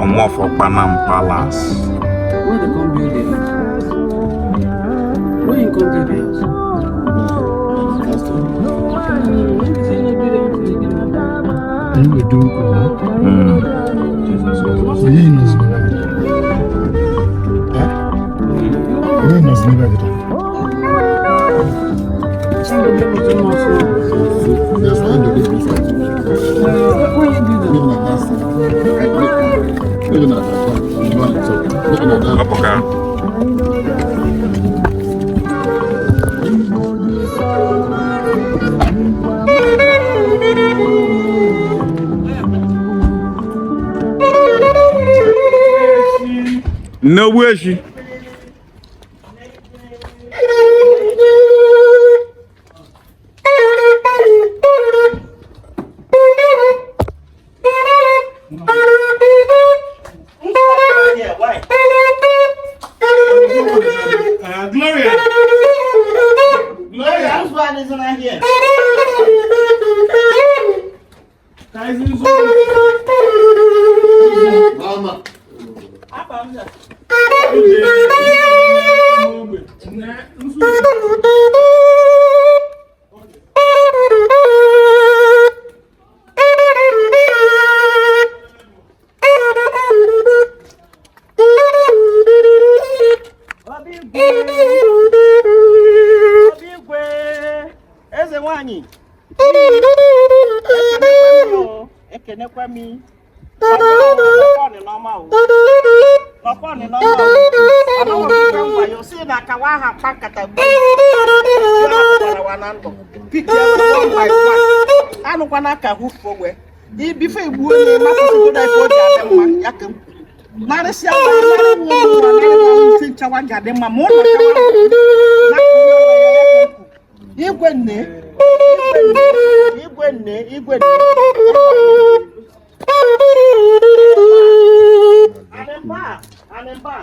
Omof Okpanam Palace. Where they come build the house? Where you come build the house? When you say no build anything again, Anyị wedo ukwu onye nọzi n'ebe a? Onye nọzi n'ebe a kịta? Yes, I do this before. Where you build Maybe not that side. Maybe not that one. Maybe not that. Ọpụka. Nne Ogbueshi. Yeah, why? Gloria. Gloria. That's why isn't not here. Tyson Mama. Obi Igwe, eze nwanyị, ekenekwa m nọkwa n'ọma o si na akawa aha kpa nkata gbuo na ndụ anụkwana ka hụfuo wee ibife igbu onye mapụsigodo ife o ji adị mma ya ka m kwuru narịsịa narị narị nchawa ji adị mma ma ụlọ igwe nne igwe nne igwe nne. Animba, animba.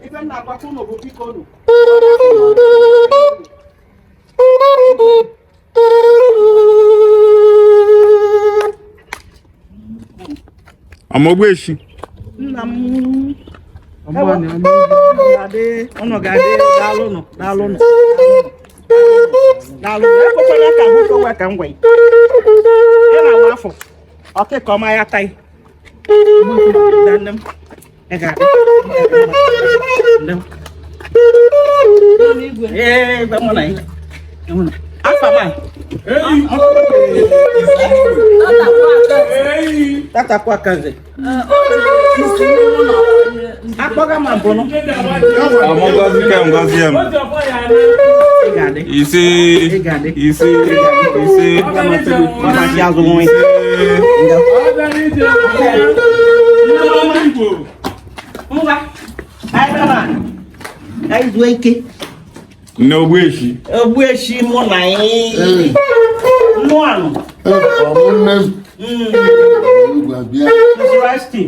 Ife m na-agwakwa unu bụ biko unu. Ọmọ Ogbueshi. Nna m unu ga-adị daalụnụ daalụnụ daalụnụ ekwekwala ka ahụ kowe ka m gwa ị na-awa afọ ọkịka ọma ya tai nne m ị ga-adị nne m ee igwe mụ na ya afa m a tatakwa akanze akpọga ma mbụnụ. Ọmọ ngozi ka ngozi m. Ị ga-adị. Ise. Ị ga-adị. Ise. Ise. Ọdachi azụ nwe. Ise. Ngwa, anyị bịara anyị zuo ike. Nne Ogbueshi. Ogbueshi mụ na anyị nnụanụ. Ọmụnne m. Igwe abịa. Rice.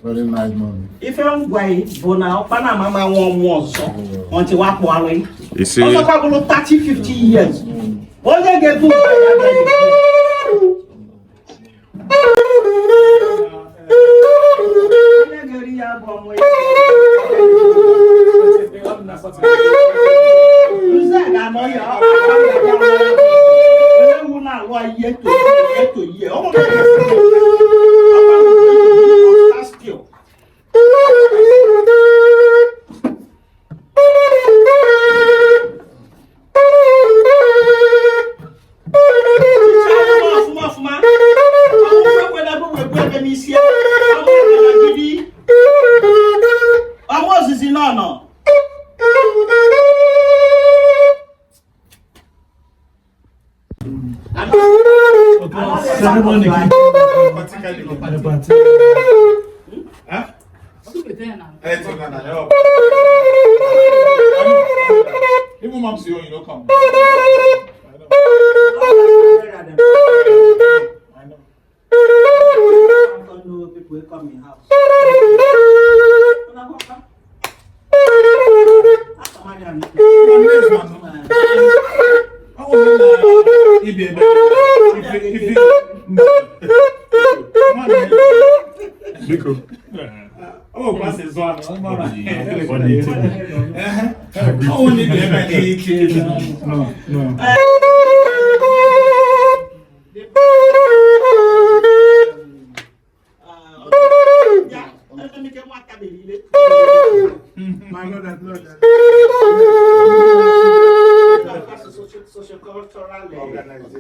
Very nice mommy. Ife ngwa bụ na ọkpa na amama nwa ọnwụ ọzọ ọntị wakpo alụ. Ise. Ọzọkwa bụrụ 30 50 years onye ga-ebu ụzọ ya bịa. Onye ga-eri ya bụ ọmụ ya. Nze ga-anọ ya onye wu na-alụ ihe eto ihe ọ bụrụ na still. Ọfụma ọfụma ọmụ ekwela bụ wegbu ebe n'isi ọmụ ekwela gidi ọmụ ozizi nọ nọ. Ceremony. Huh? 2 months you no come. I know. I know. I don't know people wey come in house. Una go come. Biko. Oh, pass it on. No, no. My Lord, Lord. Social-cultural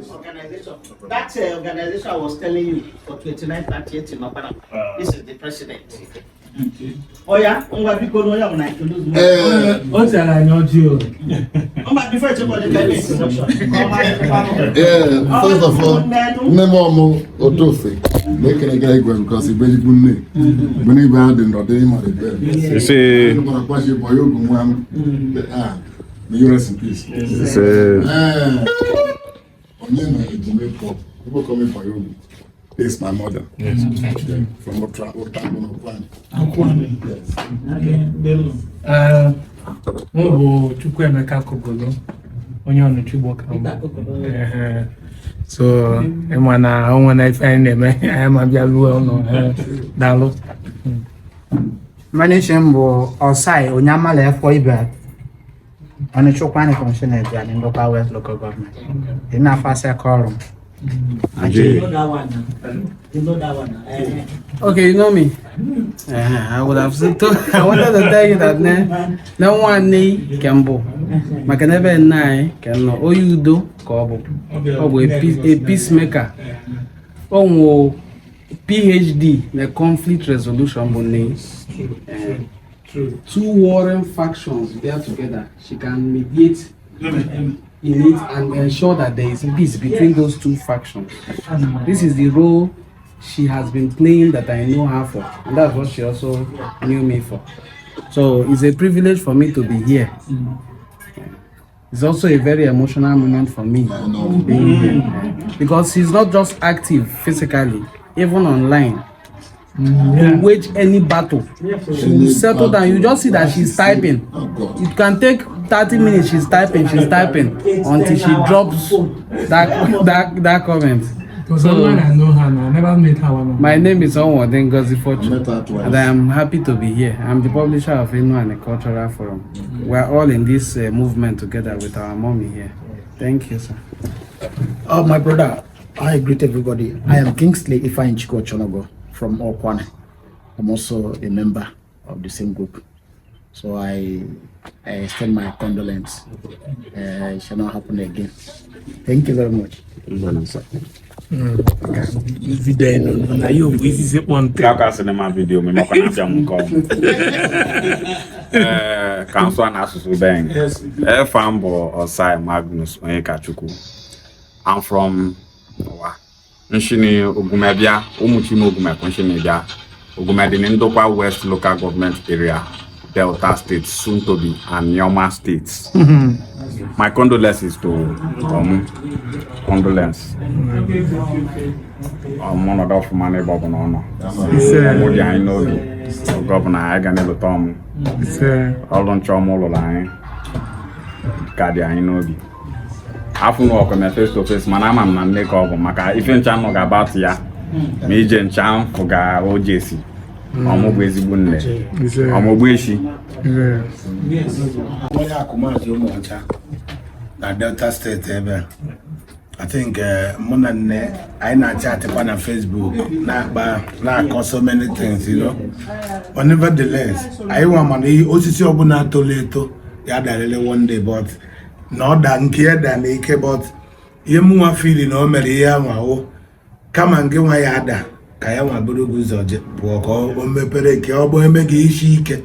organization. That organization I was telling you for 2938 in Okpara. This is the president. Oya, ngwa biko na oya una introduce me. O tere anyị ọjị o. Ngwa before you check on the introduction. Yeah, first of all, nne m ọmụ Otofe na-ekele gị igwe because igbe ezigbo nne. Mgbe n'igwe ha dị ndọdị ịma dị be. Ise. Ndị gbara kwashi bụ ya ogu nwa m. Ah, may you rest in peace. Ise. Eh, onye na Ejimeko, people call me Bayogu. This is my mother. Yes. Yeah, from Otra, Otra, Okwani. Akwani. Yes. Bello. Ee, mụ bụ Chukwuemeka Kogolo, onye Ọnịcha ka m bụ. Ehe. So, ịma na o nwere ife anyị na-eme, anyị ma bịa luo ụlọ. Ee, daalụ. Mmanụ m bụ Osai Onyamala Efo Ibe Ọnịcha Ụkwụanị Commissioner bịa na Ndokwa West Local Government. Dị n'afọ asatọ ọrụ m. You know that one now. You know that one now. Eh. Okay, you know me. I would have said I wanted to tell you that ne na nwanne ke mbụ maka na ebe nna anyị ka nọ onye udo ka ọ bụ ọ bụ a peacemaker. O nwe PhD na conflict resolution bụ nne. Two warring factions there together, she can mediate in it and ensure that there is peace between those two factions. This is the role she has been playing that I know her for, and that's what she also knew me for. So it's a privilege for me to be here. It's also a very emotional moment for me being here because she's not just active physically, even online. To wage any battle, she will settle down. You just see that she's typing. Oh God. It can take 30 minutes. She's typing until she drops that comment. Because online I know her now. I never met her one. My name is Onwode Ngozi I Fortune, met her twice. and I am happy to be here. I'm the publisher of Enu and the Cultural Forum. We are all in this movement together with our mommy here. Thank you, sir. Oh, my brother, I greet everybody. I am Kingsley Ifeanyi Chonogo from Okwane. I'm also a member of the same group. So I extend my condolence. It shall not happen again. Thank you very much. Video na ya bụ isi sekpọ ntị. Ka sinema video me maka na abịa m nke ọma. Ee, ka nsọ na asụsụ be anyị. Efa m bụ Osai Magnus Onyekachukwu. I'm from ụwa. Nshini Ogumebia, Umuchime Ogume Nshini bịa. Ogume dị na Ndokwa West Local Government Area, Delta State, soon to be Anioma State. My condolences to condolence. Ọmụ nọdụ ọfụma n'ebe ọ bụla ọ nọ. Ọmụ dị anyị n'obi. Oge ọbụla anyị ga na-elota ọmụ. Ọrụ nchọ ọmụ lụrụ anyị ka dị anyị n'obi. Afụ na ọkụ face to face, mana ama m na nne ka ọ bụ maka ife ncha nọ ga-abatụ ya ma ije ncha mfụ ga ojesi. Ọmụ bụ ezigbo nne. Ọmụ bụ echi. Onye akụmaazị Ụmụọcha na Delta State ebe a. I think mụ na nne anyị na-achatịkwa na Facebook, na-akpa, na-akọ so many things. But nevertheless, anyị nwa mana ihe osisi ọbụla toro eto ya darịrị one day, but na ọ da nke ya da n'ike. But ihe mụ nwa feel na o mere ihe ahụ ahụ kama nke nwa ya ada ka ya nwa buru gị ụzọ pụọ ka o mepere nke ọ bụ eme gị isi ike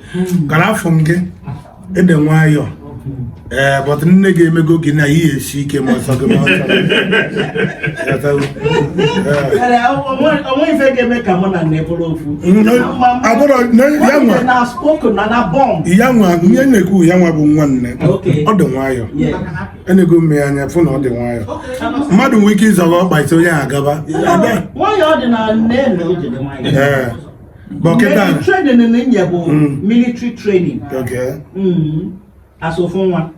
kara afọ m gị ede nwayọọ. Ee, but nne ga-emego gị na ihe esi ike ma ọsọ gị ma ọsọ Onwe ife ga-eme ka mụ na nne bụrụ ofu. Abụrụ ya nwa. Na spoken na na bomb. Ya nwa ihe na-ekwu, ya nwa bụ nwa nne. Okay. Ọ dị nwayọ. Yeah. Enego m ya anya fụ na ọ dị nwayọ. Mmadụ nwee ike ịzọrọ ọkpa ise onye ahụ agaba. Ada. Nwayọ ọ dị na nne na o jide nwayọ. Ee. Bọkịta. Training na nye bụ military training. Okay. As ofu nwa.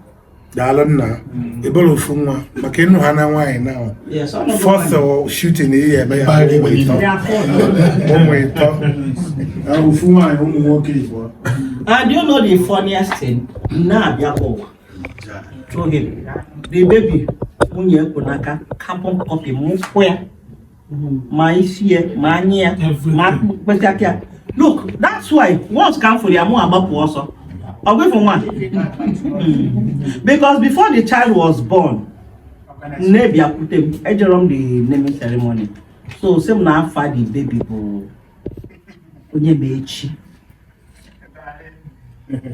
Daalụ nna. Ị bụrụ ofu nwa maka ịnụ ha na nwaanyị na Yes, ọ nọgo first nwaanyị. shooting ihe eme ya ụmụ ịtọ. They are four. Ụmụ ịtọ. Ofu nwaanyị, ụmụ nwoke ịbụọ. And you know the funniest thing? Na-abịa ụwa. Through him. The baby, nwunye kwụ n'aka, carbon copy mụ kwụ ya. Ma isi ya, ma anya ya, ma mkpịsị aka ya. Look, that's why once ka m fụrụ ya, mụ agbapụ ọsọ. Ọ bụ ịfụ nwa? Because before the child was born, nne bịakwute m, ejere m the naming ceremony. So sị m na afa the baby bụ onye ma echi.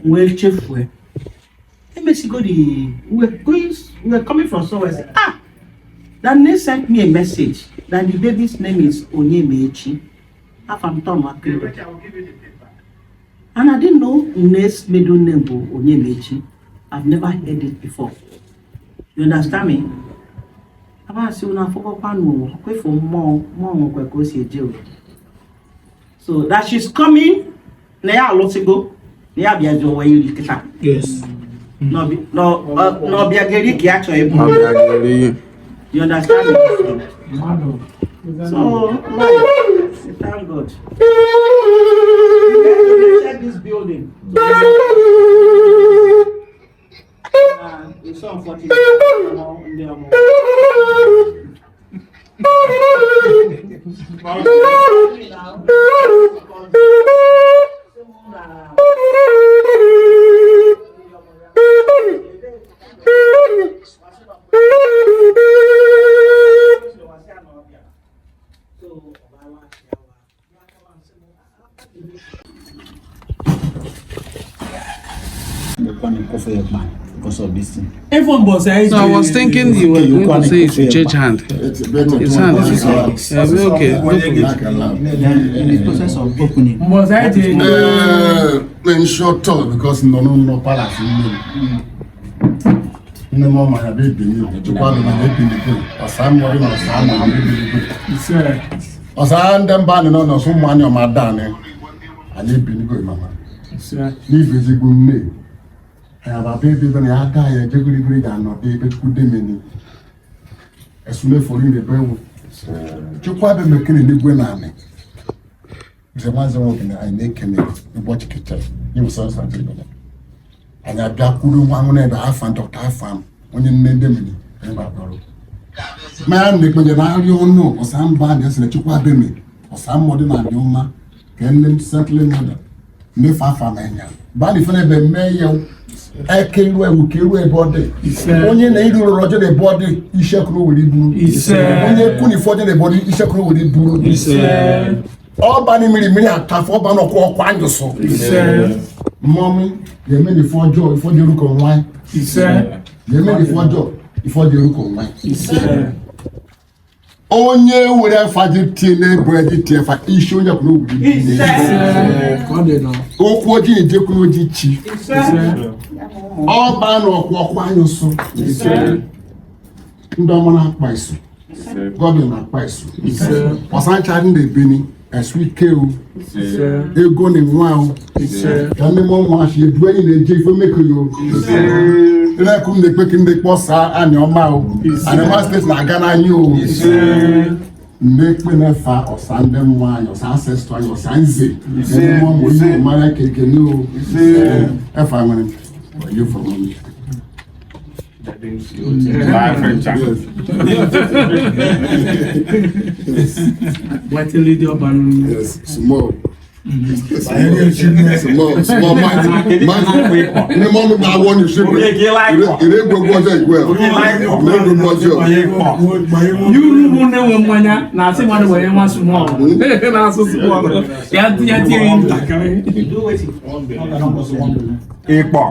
Wee chefue. Emesigo the we were coming from somewhere. Say, ah, that name sent me a message that the baby's name is Onyemechi. Afa m Tom Akere. And I didn't know Nne's middle name was Onyemechi. I've never heard it before. You understand me? Aba asị unu afọkọkwa kwefu mmụọ mmụọ nwekwa ka o si eje o. So that she's coming na ya alụsịgo na ya bịazi ụwa iri kịta. Yes. N'ọbịageri ka ya chọrọ ịbụ. You understand me? So, like, thank God. We check this building. It's so unfortunate. Because of this thing. Even boss, I So I was thinking you were going to say you should change hand. His hand is okay. Yeah, okay. No problem. In the process of opening. Boss, I did. In short talk, because no no no palace nne m ọma ya bụ ebini chukwu na ya ebini go ọsa mmiri na ọsa ama ya ebini go ọsa ndị mba anyị nọ n'ọsọ ụmụ anyị ọma ada anyị anyị ebini go mama n'ife ezigbo nne ya bụ abụ ebe ebe na ya ada ya eje gịrịgịrị ga-anọdụ ebe chukwu demeni esunefori na-ebe ewu chukwu abịa mekene n'igwe na anị nze nwaze nwoke na anyị na-ekene ụbọchị kechara n'iwụsa anyị abịa kwuru nwa nwụ n'ebe afa dọkịta afa m onye nne ndị mmiri anyị gbabara ma ya na-ekpenye na arịa ọnụ ọsa mba na esere chukwu abịa ọsa mmọdụ na adị mma ka nne sentịlị mmadụ nnefe afa ma enya ba na ife na-ebe mee ya eke iru ewu ka iru ebe ọ dị onye na-eri ụlọ ọjọọ na ebe ọ dị isekuru were iburu onye kwu na ife ọjọọ na ebe ọ dị isekuru were iburu ọba ni mmiri mmiri atafọ ọba n'ọkwa ọkwa anyụsụ mmọnwụ ga-eme na ife ọjọọ ife ọjọọ eruko nwa ga-eme na ife ọjọọ ife ọjọọ eruko nwa onye were afa ji tie n'ebe ji tie fa isi onye kwuru ogwuru okwu ojii ejekwuru oji chi ọba na ọkwa ọkwa anyụsụ ndị ọma na-akpa isu gọbịa na-akpa isu ọsancha ndị na-ebeni esu ike o ego na nwa o ka ndị mmụọ nwa achị edu enyi na-eje ife meko ya o ịna-ekwu m na-ekpe ka ndị kpọsa anị ọma o anị ọma steeti na-aga n'anya o ndị ekpe na-efa ọsa ndị mmụọ anyị ọsa ancestor anyị ọsa nze ndị mmụọ ma onye mara ka ekene o efa nwere onye fọrọ m. Yes, small. Small, small, mighty, mighty. Ní mọ́mú náà wọ́n ní ṣébè. Ìrè gbogbo ọjọ́ ìgbẹ́. Ìrè gbogbo ọjọ́. Yuru bụ ndị nwe mmanya na-asị mmadụ were nwa small. Na-asụ small. Ya tinye ntakịrị. Ịkpọ.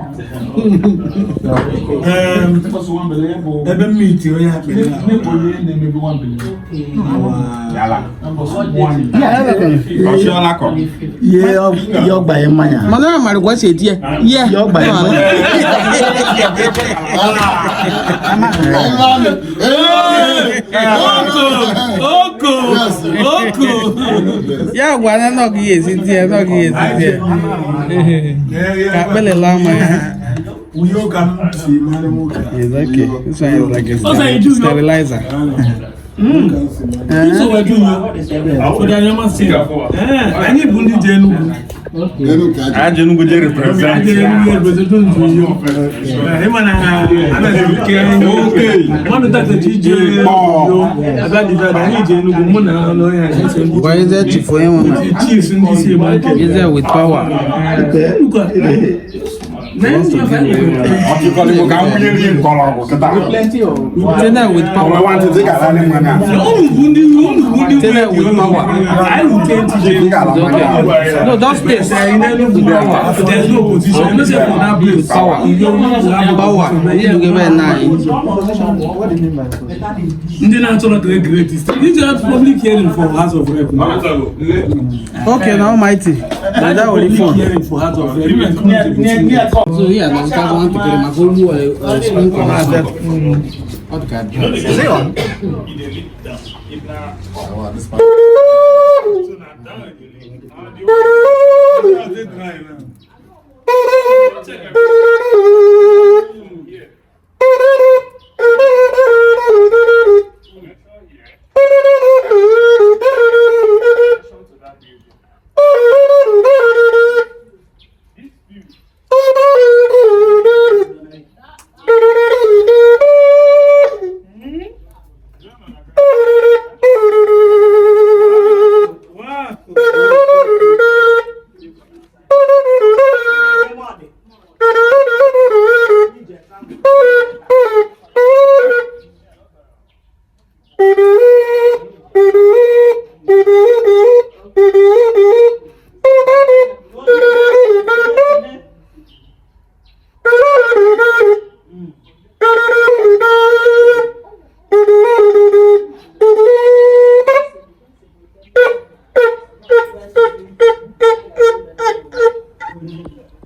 Ebe mmiti onye akpịrị Yala. Ọchịọla kọ. Ihe ọgba ya mmanya. Mana mara gwa si eti ya. Ye. Ihe ọgba ya mmanya. Oko! Oko! Ya gwa na nọ gị esi di ya, nọ gị esi di ya. Ka akpịlị laa mmanya. Uyo ka m si mara nwoke a. It's okay. This one is like a Ọsọ eju yo. sterilizer. Nsogbu eju yo. Ụdị anya masị ya. Anyị bụ ndị ji Enugu. Anyị ji Enugu je represent. Anyị ji Enugu represent nzu yo. Ịma na mmadụ tata ji ije yo. Abịa divide anyị ji Enugu mụ na onye anyị si ndị. Why is that chief onye nwe ma? Chiefs ndị si ebe ake. Is there with power? Ọchịkọlịgbo ka m wụnyere mkpọrọgwụ kịta. Tena with power. Onwe nwantịntị ga-ala ndị mmanya. Tena with power. Ị ga-ala mmanya. No, don't space. With power. There's no position. No say for that place. Power. Power. You give it nine. Ndị na-achọrọ ka e create this. This is public hearing for House of Rep. Okay, now Almighty. Na that only Public phone. hearing for House of Rep. So here, na nka one to get my phone screen cover. What can Is it on?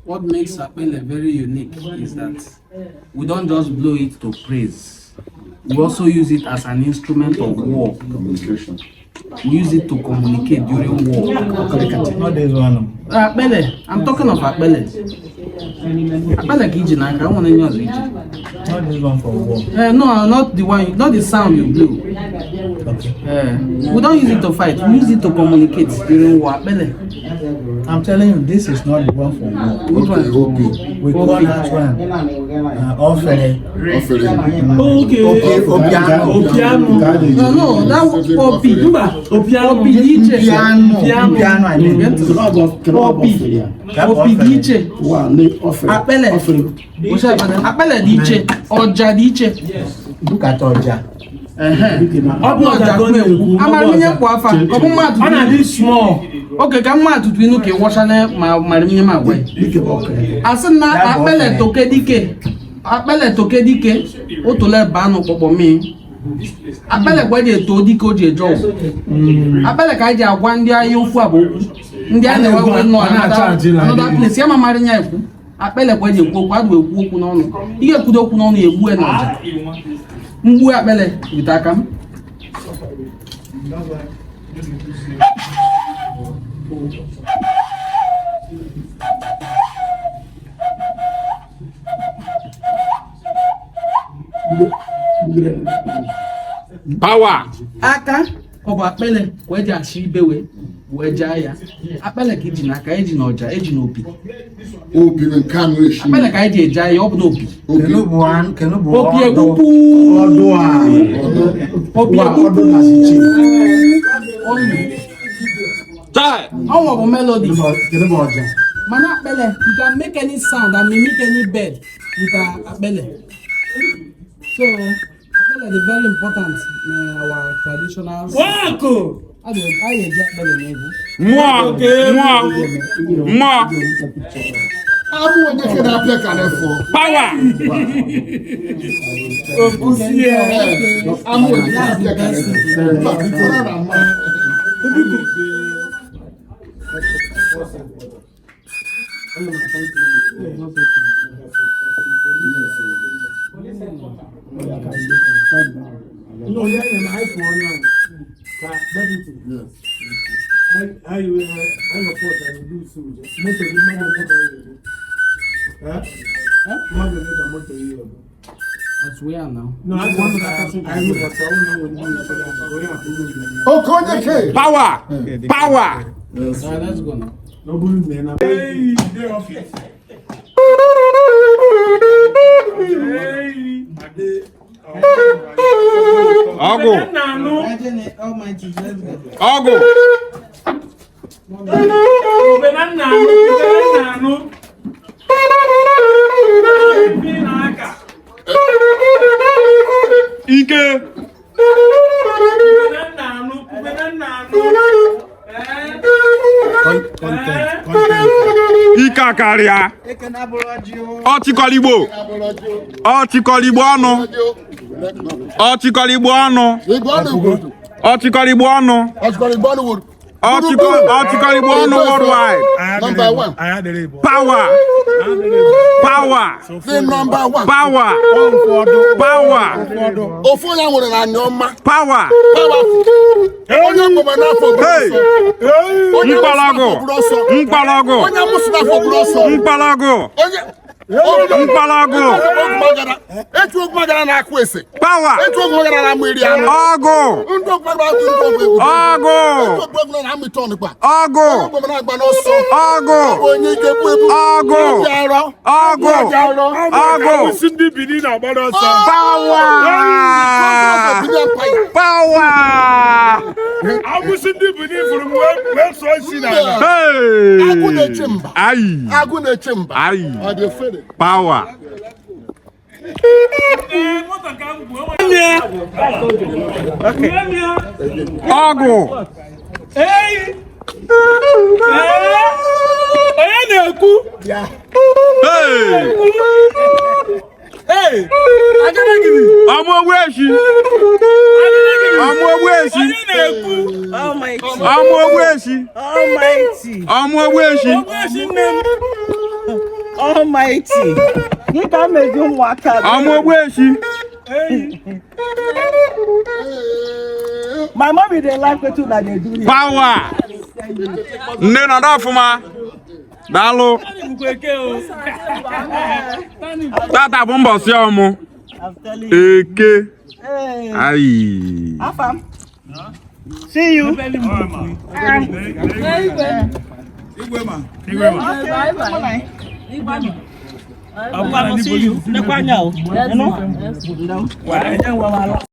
What makes Sapele very unique is that we don't just blow it to praise. We also use it as an instrument of war. Communication. We use it to communicate during war. Not this one. Akpele, I'm talking of Akpele. Akpele ka iji n'aka, I want onye ọzọ iji. Not this one for war. No, not the one, not the sound you blew. Okay. We don't use it to fight, we use it to communicate during war. Akpele. I'm telling you, this is not the one for war. Which one? Okay, We call that one Ofere. Ofere. Okay. Opiano. Opiano. No, that Opi. Mba, Opiano. Opi dị iche. Piano. Piano, I mean. Opi. Opi dị iche. Akpele. Akpele dị iche. Ọja dị iche. Look at Ọja. Ọ bụ ọja ka ọ na-ekwu. Amara m ihe kwa afa. Ọ bụ mmadụ. Ọ na-adị small. Oge ka mmadụ tutu inu ka ịwọcha na ma mara ihe m agwa ya. Asị na akpele toke dike. Akpele toke dike. Otule baa n'ụkpọkpọ mmiri. Akpele gwa ji eto dike o ji eje ọgwụ. Akpele ka anyị ji agwa ndị ahịa okwu a bụ okwu. Ndị a na-enwe nọ another place ya ma mara ya ekwu. Akpele gwa ji ekwu okwu adụ ekwu okwu n'ọnụ. Ihe ekwudo okwu n'ọnụ ya egbue n'ọja. Mgbu akpele wite aka m. Power. Aka ọ bụ akpele ka eji achị ibe wee jaa ya. Akpele ka eji n'aka, eji n'ọja, eji n'opi. Opi nke anụ eshi. Akpele ka anyị ji eje ahịa, ọ bụ n'opi. Opi. Opi egbukwu. Opi egbukwu. Ọnwa bụ melody. Mana akpele, you can make any sound and mimic any bird with akpele. So, akpele is very important in our traditional. Wako! Anyị eji akpele n'egwu. Mmụọ. Mmụọ. Mmụọ. Amụ onye ke na-apịa ka na-efọ. Power. Amụ onye ke na-apịa ka na-efọ. Mba, biko na na mma. No, yeah, and I for now. Deputy. Yes. I report and do so. Motor, the man motor. Huh? Man motor here. As we are now. No, I want to I know but I don't know what you do. Okonye ke. Power. Power. All right, let's go now. No, but hey, they office. Hey. Ọgụ. Almighty, let's go. Ọgụ. Ike. Content, content. Ike akarịa. Ọchịkọrọ Igbo. Ọchịkọrọ Igbo ọnụ. Ọchịkọrọ Igbo ọnụ. Igbo ọnụ wuru. Ọchịkọrọ Igbo ọnụ. Ọchịkọrọ Igbo ọnụ wuru. Ọchịkọrọ Igbo ọnụ worldwide. Number one. Power. Power. The number one. Power. Power. Ofu onye nwere na anya ọma. Power. Powerful. Onye mgbọrọ n'afọ buru Hey. ọsọ. Onye Mkpọrọgwụ. amụsị n'afọ buru ọsọ. Mkpọrọgwụ. Onye amụsị n'afọ buru ọsọ. Mkpọrọgwụ. Onye Mkpọrọgwụ. Etu ogumagara na-akụ ese. Power. Etu ogumagara na-amụ iri anụ. Ọgụ. Ndị ogumagara ndị ogumagara. Ọgụ. Etu ogumagara na-amụ ite ọnụkpa. Ọgụ. Ogumagara na-agba n'ọsọ. Ọgụ. Ọ bụ onye ike bụ ebu. Ọgụ. Ọjị arọ. Ọgụ. Ọjị arọ. Ọgụ. Akwụsị ndị Benin na-agbara ọsọ. Power. Power. Akwụsị ndị Benin fụrụ m wee sụọ isi n'ala. Hey. Agụ na-eche mba. Ayi. Agụ na-eche mba. Ayi. Ọ dị efere. Power. Ọgụ. Onye na-ekwu? Hey. Hey! Agadagidi! Ọmụ ogbu echi. Ọmụ ogbu echi. Onye na-ekwu? Almighty. Ọmụ ogbu echi. Almighty. Ọmụ ogbu echi. Ogbu echi nne m. Almighty. Dịka mezi ụmụaka. Ọmụ ogbu echi. My mommy dey like wetin una dey do here. Power. Nne nọdụ ọfụma. Daalụ. Tata bụ mbọsị ọmụ. I'm telling you. Eke. Hey. Ayi. Afam. See you. Okay. Bye. Bye. See you. Nekwa anya o. You know?